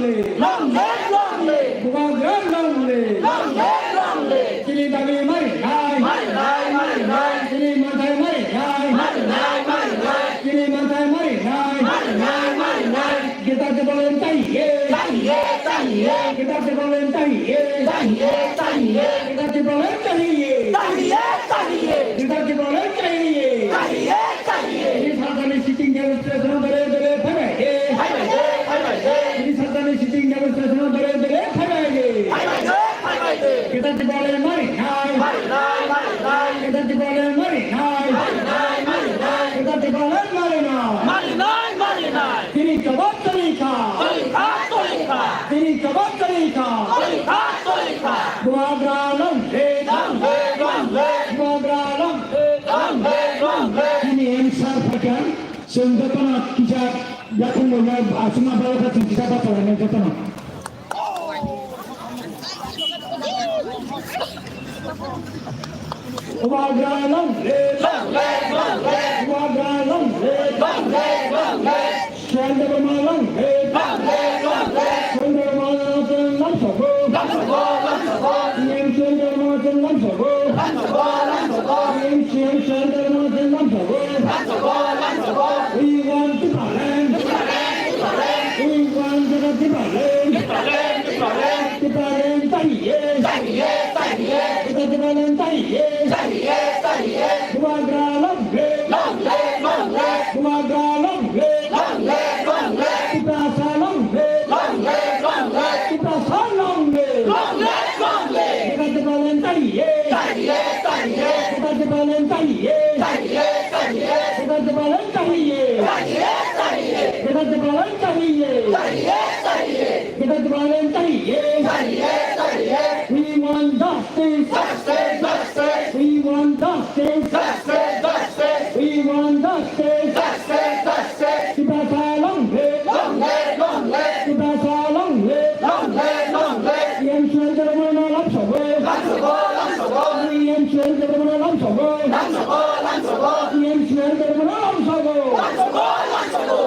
Long live, long live. Bubagra long live. Long live, long live. Chini dabi mari nai. Mari nai, mari nai. Chini manthai mari nai. Mari nai, mari nai. Chini manthai mari nai. Mari nai, mari nai. Gita Tipraland chahiye. Chahiye, chahiye. Gita Tipraland chahiye. Chahiye, chahiye. Gita Tipraland chahiye. Chahiye, chahiye. Gita Tipraland chahiye. Chahiye, chahiye. Chini sarkar ni sitting demonstration dole dole phaibai de. Phaibai de, phaibai de. Chini sarkar ni sitting demonstration dole dole phaibai de. Phaibai de, phaibai de. Gita Tipraland mari nai. Mari nai, mari nai. Gita Tipraland mari nai. Mari nai, mari nai. Gita Tipraland mari nai. Mari nai, mari nai. Chini jawab toli kha. Toli kha, toli kha. Chini jawab toli kha. Toli kha, toli kha. Bubagra long live. Long live, long live. Bubagra long live. Long live, long live. Chini answer phaikha. Chwng jotono kisa yakung bo ya aswkma bwlai kha chwng kisa bachalainai jotono. Bubagra long live. Long live, long live. Bubagra long live. Long live, long live. Suren Debbarma long live. Long live, long live. Suren Debbarma long live. Lamsogo. Lamsogo, lamsogo. E M Suren Debbarma long live. Lamsogo. Lamsogo, lamsogo. E M Suren Debbarma long live. Lamsogo. Lamsogo, lamsogo. We want Tipraland. Tipraland, Tipraland. We want Tipraland. Tipraland, Tipraland. Tipraland chahiye. Chahiye, chahiye. Gita Tipraland chahiye. Chahiye, chahiye. Bubagra long live. Long live, long live. Bubagra long live. Long live, long live. Tiprasa long live. Long live, long live. Tiprasa long live. Long live, long live. Gita Tipraland chahiye. Chahiye, chahiye. Gita Tipraland chahiye. Chahiye, chahiye. Gita Tipraland chahiye. Chahiye, chahiye. Gita Tipraland chahiye. Chahiye, chahiye. Gita Tipraland chahiye. Chahiye, chahiye. We want justice. Justice, justice. We want justice. Justice, justice. We want justice. Justice, justice. Tiprasa long live. Long live, long live. Tiprasa long live. Long live, long live. E M Suren Debbarma lamsogo. Lamsogo, lamsogo. E M Suren Debbarma lamsogo. Lamsogo, lamsogo. E M Suren Debbarma lamsogo. Lamsogo, lamsogo.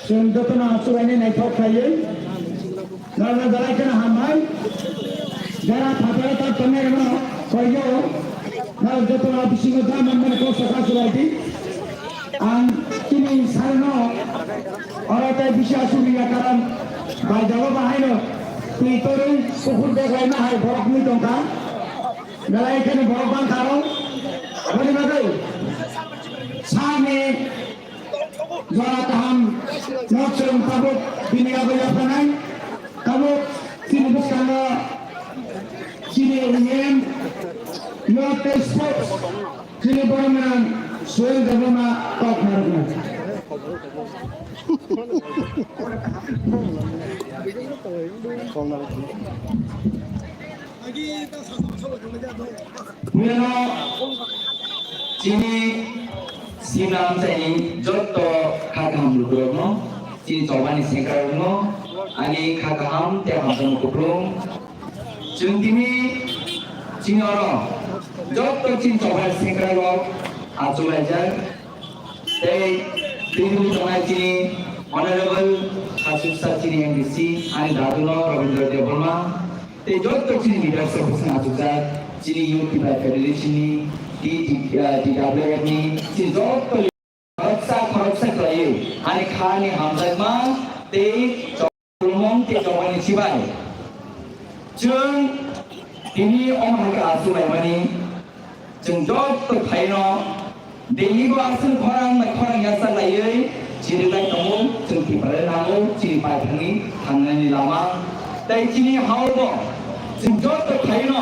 Chwng jotono chubaini naithok khlaiwi norokno belai kheno hambai. Jara phataro tak tongnai rokno koiyo norok jotono bisingo da manmani kok saka chubaidi. Ang chini sarno oro tei bisi asugriya karon bai jago bahaino twi torwi kuphur bek laima hai borok wngwi tongkha. Belai kheno borok bangkha aro. Aboni bagwi sani Jora kaham no chwng tabuk bini abo yaphanai. Tabuk chini bwskango chini union, youth tei sports chini borok mwnang Suren Debbarma kok narwknai. Puilano chini Simla amchaini jotto kha kaham lukurokno, chini chobani sengkrakrokno ani kha kaham tei hamjakma kupulung. Chwng tini chini oro jotto chini chobani sengkrakrok achuk laijak. Tei tini tongnai chini Honorable Khasuksa chini M D C ani daduno Rabindra Debbarma. Tei jotto chini leaders rok bwswng achukjak, chini Youth Tipraland Federation ni, T T, eh, T W F ni, chini jotto khoroksa khoroksa khlaiwi ani khani hamjakma tei chongmung tei chongmani chibai. Chwng tini omo hai khe achuk laimani. Chwng jotto phaino Delhi bo aswk khorang bai khorang yachak laiwi chiriklai tongo, chwng Tripura nango, chini paithakni thangnani lama. Tei chini hao bo chwng jotto phaino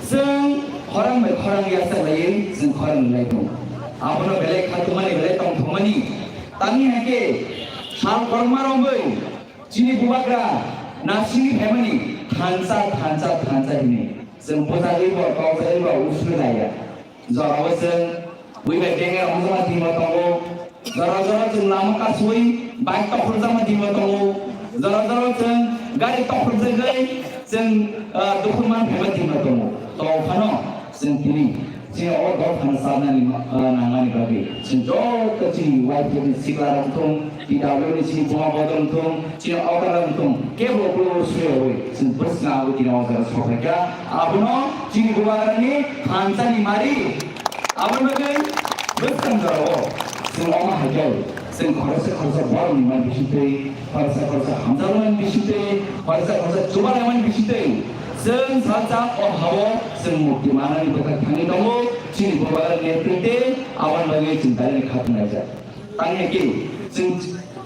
chwng khorang bai khorang yachak laiwi chwng khorang lai tongo. Abono belai khatungmani, belai tongthokmani. Tamni hai khe sal kwbangma romwi chini bubagra nasingni phaimani thansa, thansa, thansa hwnwi chwng bwchagwi bo, tokjagwi bo usui laiya. Jorao chwng bui bai bengre romjakma timo tongo. Jora jora chwng lama kasui bike tokhorjakma timo tongo. Jora jora chwng gari tokhorjagwi chwng, ah, dukhu man phaima timo tongo. Tong phano Chwng tini chini o dophano charnani, ah, nangmani bagwi chwng joto chini Y P F ni sikla rok thung, T W ni chini buma bodol thung, chini okra rok thung, kebo kulu swiyawi chwng bwskango tini o jaga sokhaikha. Abono chini bubagrani thansani mari. Aboni bagwi bwskang jorao chwng omo hai khe chwng khoroksa khoroksa borokni man bisingtwi, khoroksa khoroksa hamjakmani bisingtwi, khoroksa khoroksa chubalaimani bisingtwi chwng salsa o hao chwng mukti manani bwkhak thangwi tongo. Chini bubagrani netrite aboni bagwi chwng dalini khatung laijak. Tangya khe chwng,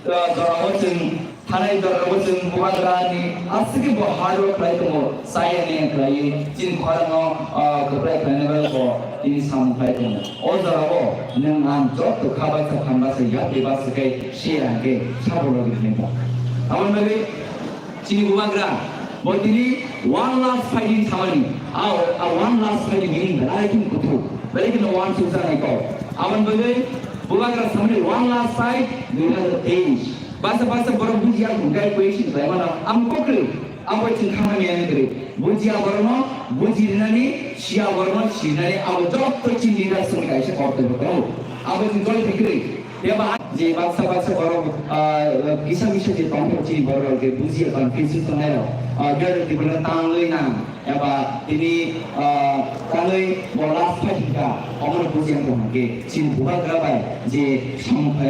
ah, jorao chwng thanai jorao chwng bubagrani aswkhe bo hard work khlai tongo, chaya neng khlaiwi chini khorangno, ah, kwplai khlaina bagwi bo tini samung khlai tongo. O jorao nwng ang joto kha baksa phan baksa yapri baksa khe share hwnkhe sabo logi hwnwi tong. Aboni bagwi chini bubagra bo tini one last fighting thamani. Ao, a one last fighting meaning belai khin kuthu, belai khin one susa nai ko. Aboni bagwi bubagra samani one last fight dui hazar teis. Basa basa borok bujiya hwnkhai question khlai mano. Ang kokri, abo chwng khamani ang kwrwi. Bujiya borokno buji rinani, siya borokno sinani, abo jotto chini leader songni kaisa kortobyo tongo. Abo chwng joi kwrwi. Eba je baksa baksa borok, ah, kisa misa je tongthok chini borok rok je bujiya confusion tongnai rok, ah, jara tibuna tangwi nang, eba tini, ah, tangwi bo last fight hika, omono bujiya tong hake, chini bubagra bai je samung khlai